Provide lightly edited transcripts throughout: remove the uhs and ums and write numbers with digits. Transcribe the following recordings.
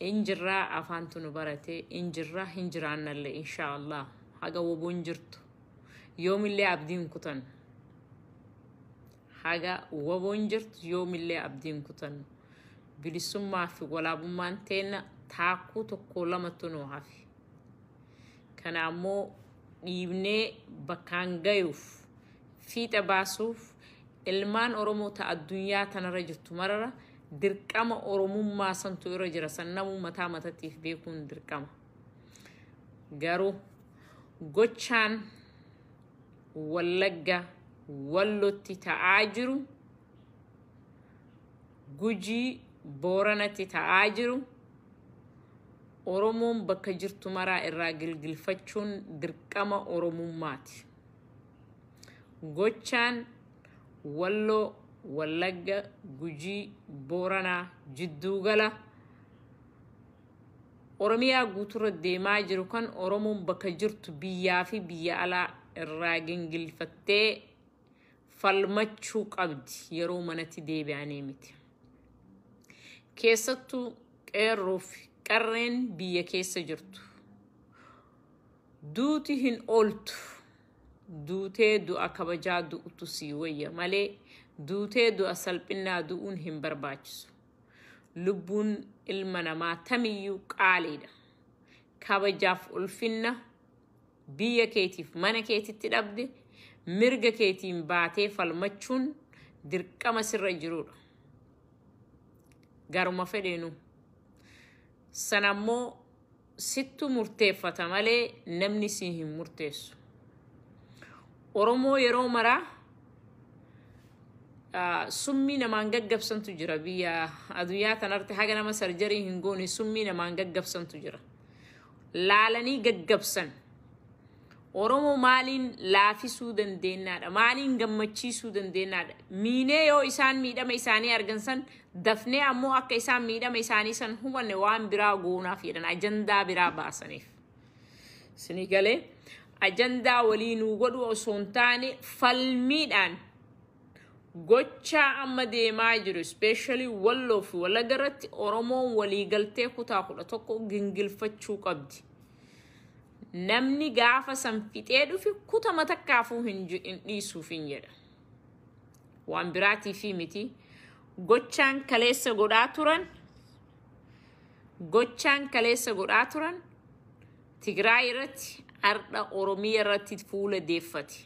Injirraa afaantu nu barate, injirraa hin jiraannallee, inshaallah. Haga woboon jirtu yoomillee abdiin kutan. Haga woboon jirtu yoomillee abdiin kutan. Bilisummaa fi walaabummaan teenna taakkuu tokko lamatu nu hafe. Kana ammoo dhiibnee bakkaan gayuuf, fiixa baasuuf, ilmaan Oromoo ta addunyaa tanarra jirtu marara dirqama Oromummaa santu irra jira. San namuu mataa matattiif beekuun dirqama. Garuu gochaan Wallagga, Wallotti ta'aa jiru, Gujii, Booranatti ta'aa jiru, Oromoon bakka jirtu maraa irraa gilgilfachuun dirqama Oromummaati. Gochaan Walloo, Wallagga, Gujii, Booranaa, jidduugala Oromiyaa guuturra deemaa jiru kan Oromoon bakka jirtu biyyaa fi biyya alaa irraa gingilfattee falmachuu qabdi, yeroo manatti deebi'anii miti. Keessattuu qeerroo fi qarreen biyya keessa jirtu. Duuti hin ooltu. Duutee du'a kabajaa du'utu sii wayya malee duutee du'a salphinnaa du'uun hin barbaachisu. Lubbuun ilma namaa tamiyyuu qaaliidha. Kabajaaf ulfinna biyya keetiif mana keetitti dhabde mirga keetiin baatee falmachuun dirqama sirra jirudha. Garuma fedheenu. Sana ammoo sittu murteeffata malee namni si hin murteessu. Oromoo yeroo maraa summii namaan gaggabsantu jira. Biyya addunyaa tanarratti haga nama surgery hin goone summii namaan gaggabsantu jira. Laalanii gaggabsan. Oromoo maaliin laafisuu dandeenyaadha? Maaliin gammachiisuu dandeenyaadha? Miinee yoo isaan miidhama isaanii argan san, dafnee ammoo akka isaan miidhama isaanii san hubanne waan biraa goonaaf jedhan, ajandaa biraa baasaniif. Isinii galee? Ajandaa walii nuu godhu osoo hin taane, falmiidhaan gochaa amma deemaa jiru, especially Walloo fi Wallagga irratti, Oromoon waliigaltee kutaa 11 gingilfachuu qabdi. Namni gaafa san fixee dhufe kutama takkaafuu hin dhiisuuf hin jedha. Waan biraatii fi miti. Gochaan kaleessa godhaa turan, gochaan kaleessa godhaa turan Tigraay irratti, har'a Oromiyaa irratti fuula deeffate.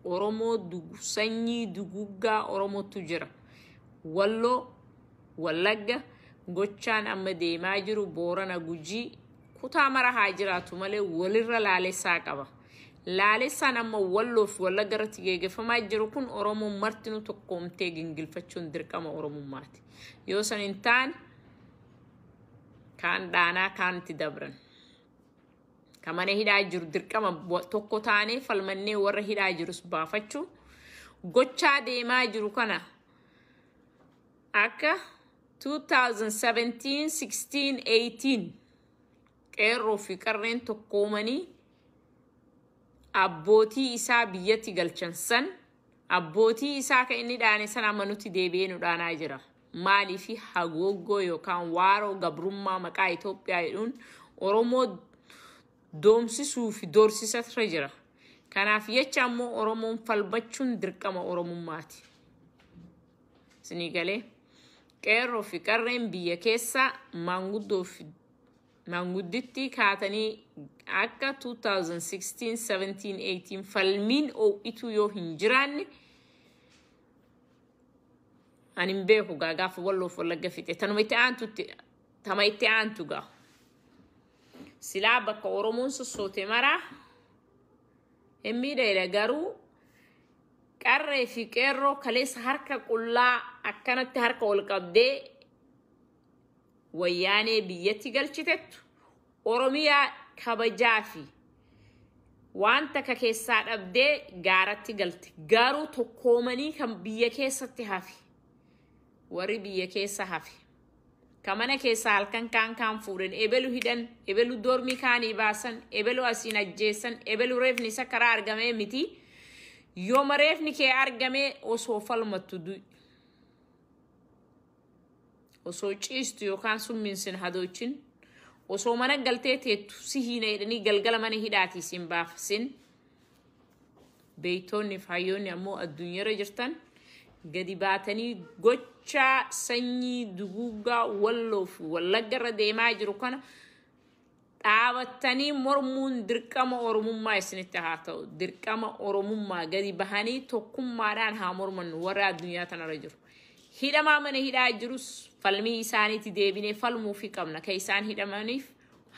Oromoo sanyii duguggaa Oromootu jira. Walloo, Wallagga, gochaan amma deemaa jiru, Boorana, Gujii, kutaa mara haa jiraatu malee walirra laalessaa qaba. Laalessaan amma Walloo fi Wallagga irratti geggeeffamaa jiru kun Oromoon martinuu tokkoomtee gingilfachuun dirqama Oromummaati. Yoo san hin taane, kaan dhaanaa kaan itti dabran. Ka mana hidhaa jiru dirqama tokko taanee falmannee warra hidhaa jirus baafachuu, gochaa deemaa jiru kana akka 2017, 16, 18 qeerroo fi qarreen tokkoomanii abbootii isaa biyyatti galchan san, abbootii isaa kan inni dhaane san amma nutti deebi'ee nu dhaanaa jira. Maaliif? Haguuggoo yookaan waaroo gabrummaa maqaa Itoophiyaa jedhuun Oromoo doomsisuu fi doorsisarra jira. Kanaaf jecha ammoo Oromoon falmachuun dirqama Oromummaati. Isinii galee? Qeerroo fi qarreen biyya keessaa, maanguddoo fi maangudditti kaatanii akka 2016, 17, 18 falmiin oo'ituu yoo hin jiraanne, ani hin beeku gaa. Gaafa Walloof Wallagga fixe tanuma itti aantutti, tama itti aantu gaa. Silaa bakka Oromoon sossoote maraa hin miidhagda, garuu qarree fi qeerroo kaleessa harka qullaa akkanatti harka ol qabdee Wayyaanee biyyatti galchitettu Oromiyaa kabajaa fi waan takka keessaa dhabdee gaaratti galte. Garuu tokkoomanii kan biyya keessatti hafe, warri biyya keessa hafe, ka mana keessaa halkan kaan kaan fuudhan, ebelu hidhan, ebelu dormii kaanii baasan, ebelu asiin ajjeessan, ebelu reefni isa karaa argamee miti. Yooma reefni kee argamee osoo falmattu du'i. Osoo ciistu yookaan summiin sin hadoochin, osoo mana galtee teettu si hiina jedhanii galgala mana hidhaatii sin baafasin. Beeytoonni fi hayyoonni ammoo addunyaarra jirtan gadi baatanii gochaa sanyii duguuggaa Walloo fi Wallaggarra deemaa jiru kana dhaabattanii mormuun dirqama Oromummaa isinitti haa ta'u. Dirqama Oromummaa gadi bahanii tokkummaadhaan haa mormannu warra addunyaa tanarra jiru. Hidhamaa mana hidhaa jirus falmii isaaniitti deebinee falmuufii qabna. Kan isaan hidhamaniif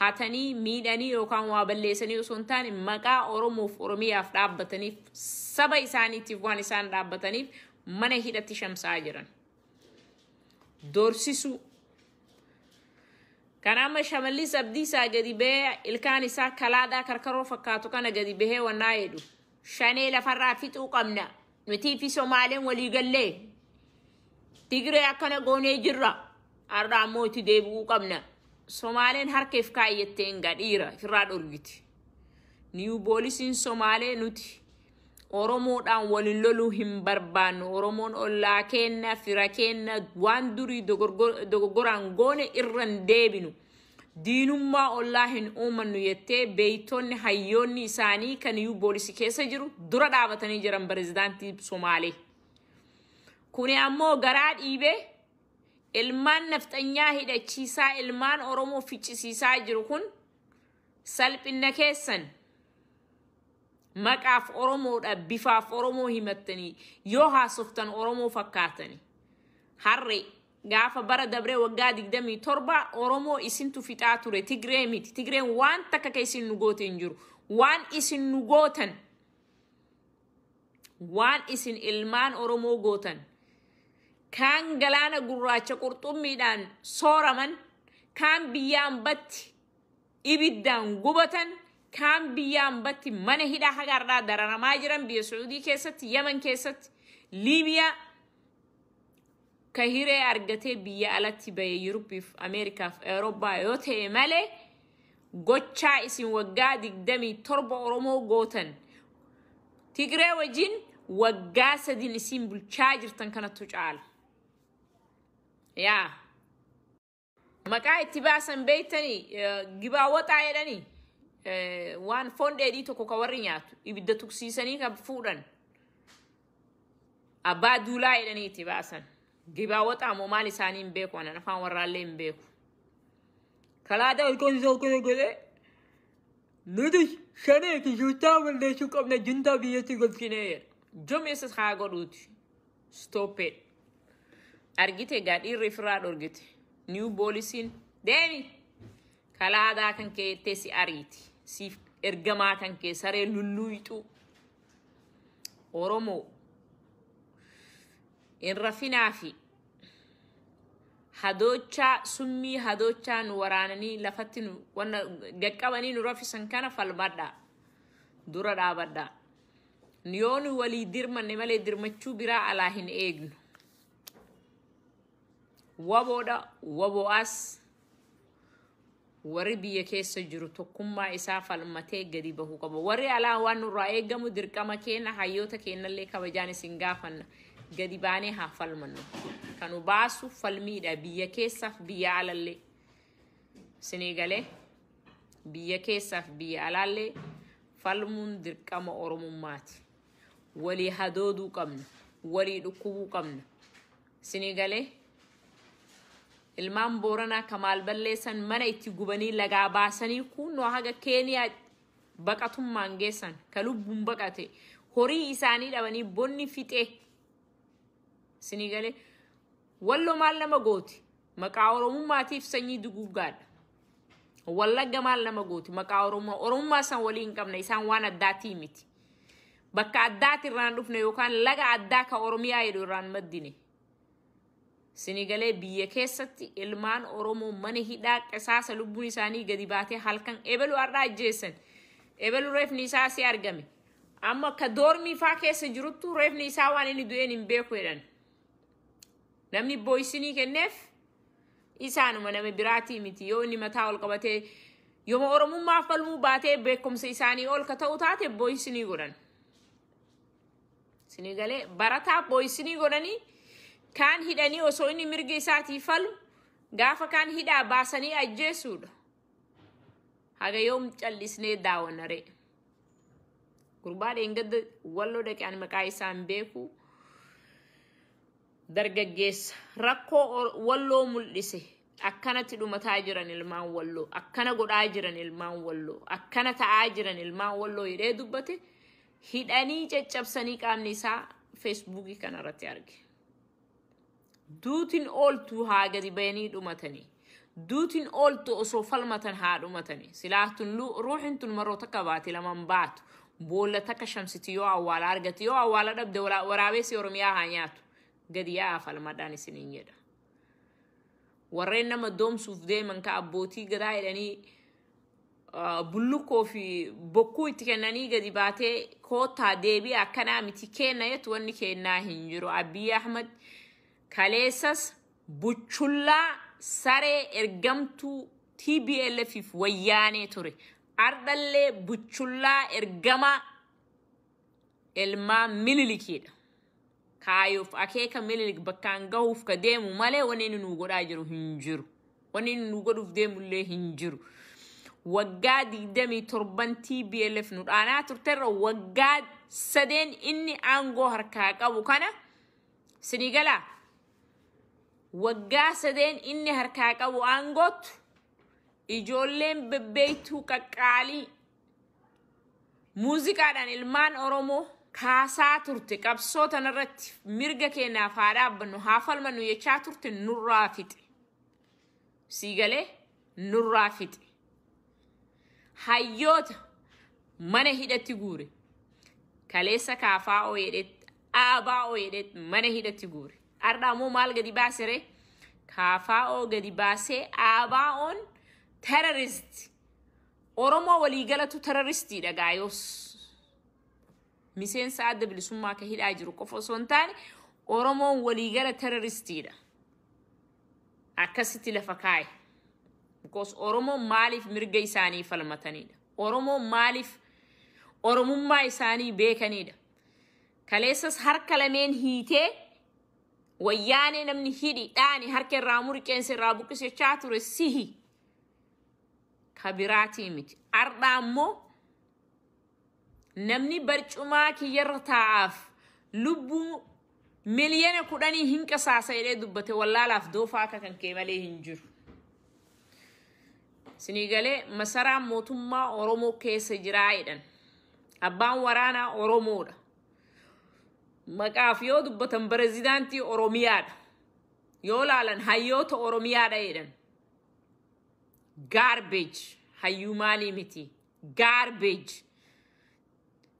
hatanii miidhanii yookaan waa balleessanii osoo hin taane, maqaa Oromoof Oromiyaaf dhaabbataniif, saba isaaniitiif waan isaan dhaabbataniif mana hidhatti shamsaa jiran. Doorsisuu. Kan amma Shamallis Abdiisaa gadi bahee ilkaan isaa kalaadaa karkaroo fakkaatu kana gadi bahee wannaa jedhu. Shanee lafarraa fixuu qabna. Nutii fi Somaaleen walii gallee. Tigree akkana goonee jirra. Har'a ammoo itti deebi'uu qabna. Somaaleen harkeef kaayyattee hin dhiira ofirraa dhorgiti. Niyu poolisiin Somaalee nuti Oromoodhaan waliin loluu hin barbaannu. Oromoon ollaa kenna, fira kenna, waan durii dogoggoraan goone irra hin deebinu. Diinummaa ollaa hin uumannu jettee beeytonni hayyoonni isaanii kan niyu poolisii keessa jiru dura dhaabatanii jiran pirezidaantii Somaalee. Kuni ammoo garaa dhiibee ilmaan nafxanyaa hidhachiisaa ilmaan Oromoo ficcisiisaa jiru kun salphina keessan. Maqaaf Oromoodha, bifaaf Oromoo himattanii yoo haasoftan Oromoo fakkaatanii. Harre gaafa bara dabree waggaa 27 Oromoo isintu fixaa ture, Tigree miti. Tigreen waan takka ka isin nu goote hin jiru. Waan isin nu gootan, waan isin ilmaan Oromoo gootan, kaan galaana gurraacha qurxummiidhaan sooraman, kaan biyyaan batti ibiddaan gubatan, kaan biyyaan batti mana hidhaa hagaarraa dararamaa jiran biyya Sacuudii keessatti, Yaman keessatti, Liibiyaa, ka hiree argatee biyya alatti bahe Yuuroppiif, Ameerikaaf, Awurooppaa yoo ta'e malee, gochaa isin waggaa 27 Oromoo gootan Tigree wajjin waggaa 3 isin bulchaa jirtan kanattu caala. Yaa maqaa itti baasan beektanii, gibaa waxaa jedhanii, waan foon dheedhii tokko ka warri nyaatu ibidda tuqsiisanii ka fuudhan abbaa duulaa jedhanii itti baasan. Gibaa waxaa moo maal isaanii hin beeku, anan afaan warraallee hin beeku. Kalaada ilkoon isaa akkana godhee, nuti shanee fi shuftaa balleessuu qabna, juntaa biyyatti galchinee jedha. Jomeessas haa godhuuti. Stop it. Argite egaa, dhiirri ofirraa dhorgite. Niyu poolisiin deemi. Kalaadaa kan kee jettee si ariiti. Siif ergamaa kan kee saree lulluuyxuu. Oromoo hin rafinaa fi hadoochaa summii hadoochaa nu waraananii lafatti nu wanna gaqqabanii nu rafisan kana falmadhaa. Dura dhaabadhaa. Yoo nu walii dirmanne malee dirmachuu biraa alaa hin eegnu. Waboodha, waboo as warri biyya keessa jiru tokkummaa isaa falmatee gadi bahuu qaba. Warri alaa waan nurraa eegamu dirqama keenya, hayyoota keenyallee kabajaan isin gaafanna. Gadi baanee haa falmannu. Kan nu baasu falmiidha, biyya keessaaf biyya alallee. Isinii galee, biyya keessaaf biyya alaallee falmuun dirqama Oromummaati. Walii hadooduu qabna. Walii dhukkubuu qabna. Isinii galee, ilmaan Booranaa kamaal balleessan mana itti gubanii lagaa baasanii kunnoo haga Keeniyaa baqatummaan geessan, ka lubbuun baqate horii isaanii dhabanii bonni fixee. Isinii galee, Walloo maal nama gooti? Maqaa Oromummaatiif sanyii duguuggaadha. Wallagga maal nama gooti? Maqaa Oromummaa. Oromummaa isaan walii hin qabne, isaan waan addaatii miti. Bakka addaati irraan dhufne yookaan laga addaa ka Oromiyaa jedhu irraan maddine. Isinii galee, biyya keessatti ilmaan Oromoo mana hidhaa qisaasa lubbuun isaanii gadi baatee halkan ebelu har'aa ajjeessan. Ebelu reefni isaa si argame. Amma ka doormii faa keessa jiruttu reefni isaa waan inni du'een hin beeku jedhan. Namni booyisinii kenneef isaanuma, nama biraatii miti. Yoo inni mataa ol qabatee yooma Oromummaa falmuu baatee beekumsa isaanii ol ka ta'u taate booyisinii godhan. Isinii galee, barataa booyisinii godhanii kaan hidhanii osoo inni mirga isaatii falmu Gaafa kaan hidhaa baasanii ajjeesuudha. Haga yoom callisnee daawwanna ree? Gurbaa dheengadda Walloo dhaqee, ani maqaa isaa hin beeku. Dargaggeessa rakkoo Walloo mul'ise. Akkanatti dhumataa jiran ilmaan Walloo, akkana godhaa jiran ilmaan Walloo, akkana ta'aa jiran ilmaan Walloo jedhee dubbate, hidhanii caccabsanii qaamni isaa Feesbuukii kanarratti arge. Duutiin ooltu haa gadi bayanii dhumatanii. Duutiin ooltu osoo falmatan haa dhumatanii. Silaa tun ruuxin tun maroo takka baate laman baatu. Boolla takka shamsiti yoo awwaala argate, yoo awwaala dhabde waraabessi Oromiyaa haa nyaatu. Gadi yaa'aa falmadhaan isiniin jedha. Warreen nama doomsuuf deeman ka abbootii gadaa jedhanii bullukkoo fi bokkuu itti kennanii gadi baatee koottaa deebii akkanaa miti kenna jettu, wanni kennaa hin jiru. Abiyyi Ahmad kaleessas buchullaa saree ergamtuu TPLF fi Wayyaanee ture. Ardhallee buchullaa ergamaa ilmaa Minilikiidha. Kaayoof akeeka Minilik bakkaan gahuuf ka deemu malee wanni inni nu godhaa jiru hin jiru. Wanni inni nu godhuuf deemullee hin jiru. Waggaa 27 TPLF nu dhaanaa turterra, waggaa 3 inni aangoo harkaa qabu kana sinii galaa. Waggaa 3 inni harkaa qabu aangootu ijoolleen bebbeeytuu qaqqaalii muuziqaadhaan ilmaan Oromoo kaasaa turte, qabsoo tanarratti mirga keenyaaf haa dhaabbannu, haa falmannu jechaa turte, nurraa fixe. Sii galee? Nurraa fixe. Hayyoota mana hidhatti guure. Kaleessa kaafaa jedhetti, aabaa jedhetti mana hidhatti guure. Har'a ammoo maal gadi baasere? Kaafaa'oo gadi baasee ABO'n terrorist. Oromoo waliigalatu terroristiidha gaayos. Miseensa Adda Bilisummaa ka hidhaa jiru qofa osoo hin taane Oromoon waliigala terroristiidha. Akkasitti lafa kaa'e. Because Oromoon maaliif mirga isaanii falmatanidha? Oromoon maaliif Oromummaa isaanii beekanidha? Kaleessas harka lameen hiitee Wayyaanee namni hidhi dhaani harka irraa muri, qeensa irraa buqqisechaa ture sihi. Ka biraatii miti. Ardha ammoo namni barcumaa kiyyarra taa'aaf lubbuu 10 miliyoona hin qisaasa jedhee dubbate wallaalaaf doofaa akka kan kee malee hin jiru. Sinii galee? Masaraan mootummaa Oromoo keessa jiraa jedhan. Abbaan waraanaa Oromoodha. Maqaaf yoo dubbatan pirezidaantii Oromiyaadha. Yoo laalan hayyoota Oromiyaadha jedhan. Garbage, hayyuu maalii miti. Garbage.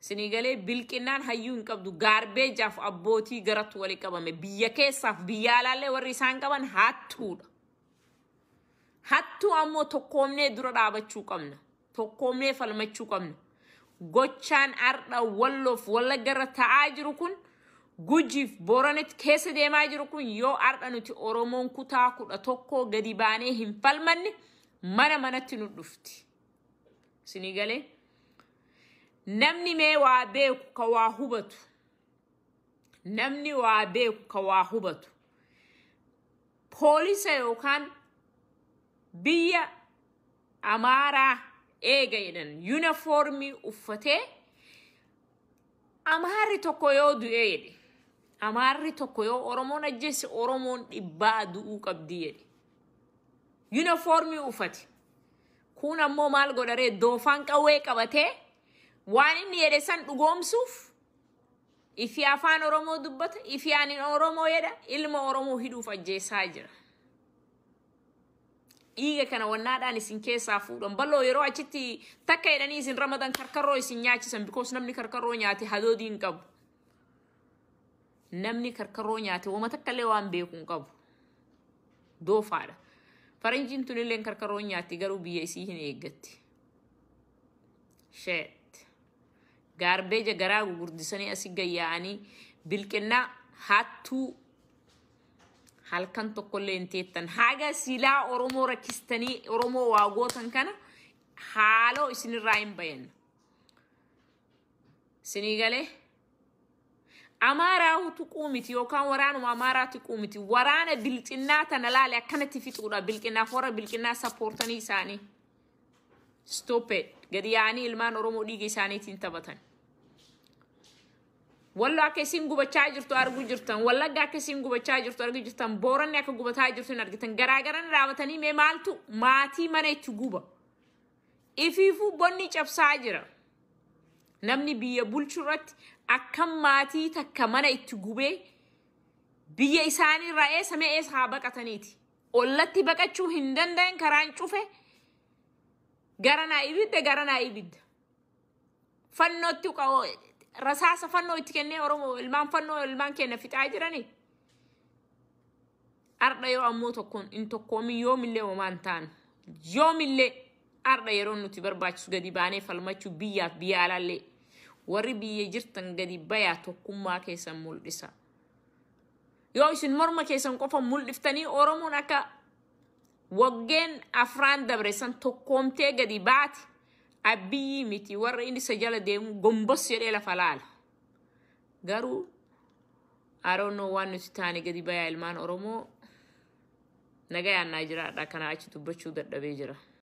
Sinii galee? Bilqinnaan hayyuu hin qabdu. Garbageaaf abbootii garatti walitti qabame. Biyya keessaaf biyya alaallee warri isaan qaban hattuudha. Hattuu ammoo tokkoomnee dura dhaabachuu qabna. Tokkoomnee falmachuu qabna. Gochaan ardha Walloof Wallaggarra ta'aa jiru kun, Gujiif Booranitti keessa deemaa jiru kun, yoo ardha nuti Oromoon kutaa 11 gadi baanee hin falmanne mana manatti nu dhufti. Sinii galee? Namni mee waa beeku ka waa hubatu. Namni waa beeku ka waa hubatu. Poolisa yookaan biyya Amaaraa eega jedhan yuunifoormii uffatee Amaarri tokko yoo du'ee jedhe, Amaarri tokko yoo Oromoon ajjeesse Oromoon dhibbaa du'uu qabdi jedhe. Yuunifoormii uffate. Kun ammoo maal godharee? Doofaan qawwee qabatee waan inni jedhe san dhugoomsuuf ifi afaan Oromoo dubbata, ifi ani Oromoo jedha, ilma Oromoo hidhuuf ajjeessaa jira. Dhiiga kana wannaadhaan isin keessaa fuudhan. Bal'oo yeroo achitti takka jedhanii isin ramadan, karkarroo isin nyaachisan, because namni karkarroo nyaate hadoodii hin qabu. Namni karkarroo nyaate wama takka illee waan beeku hin qabu. Doofaadha. Faranjiin tunillee karkarroo nyaatti, garuu biyya isii hin eeggatti. Sheet. Garbage garaa gugurdisanii asii gayyaa'anii bilqinnaa hattuu halkan tokkollee hin teettan. Haga silaa Oromoo rakkistanii Oromoo waa gootan kana haaloo isinirraa hin bayanna. Isinii galee? Amaaraa tuquu miti yookaan waraanuma Amaaraa tuquu miti. Waraana bilxinnaa tana laale akkanatti fixuudha. Bilxinnaaf warra bilxinnaa supportanii isaanii. Stop it. Gadi yaa'anii ilmaan Oromoo dhiiga isaaniitiin taphatan. Wallo akka isin gubachaa jirtu arguu jirtan. Wallagga akka isin gubachaa jirtu arguu jirtan. Booranni akka gubataa jirtu hin argitan. Garaagaran raawwatanii mee maaltu maatii mana itti guba? Ifiifuu bonni cabsaa jira. Namni biyya bulchu irratti akkam maatii takka mana itti gubee biyya isaanii irraa eessa mee eessa haa baqataniiti? Ollatti baqachuu hin danda'an, karaan cufe. Gara naa ibidda, gara naa ibidda. Fannootti rasaasa fannoo itti kennee Oromoo ilmaan fannoo ilmaan keenya fixaa jiranii. Ardha yoo ammoo tokkoon hin tokkoomin yoomillee homaa hin taanu. Yoomillee ardha yeroo nuti barbaachisu gadi baanee falmachuu biyyaaf biyya alaallee. Warri biyya jirtan gadi bayaa, tokkummaa keessan mul'isa. Yoo isin morma keessan qofa mul'iftanii, Oromoon akka waggeen afraan dabre san tokkoomtee gadi baate, Abiyyii miti, warra inni isa jala deemu gombos jedhee lafa laala. Garuu aroonnoo waan nuti taane gadi bayaa, ilmaan Oromoo nagayaan naa jiraadha. Kanaa achi dubbachuu dadhabee jira.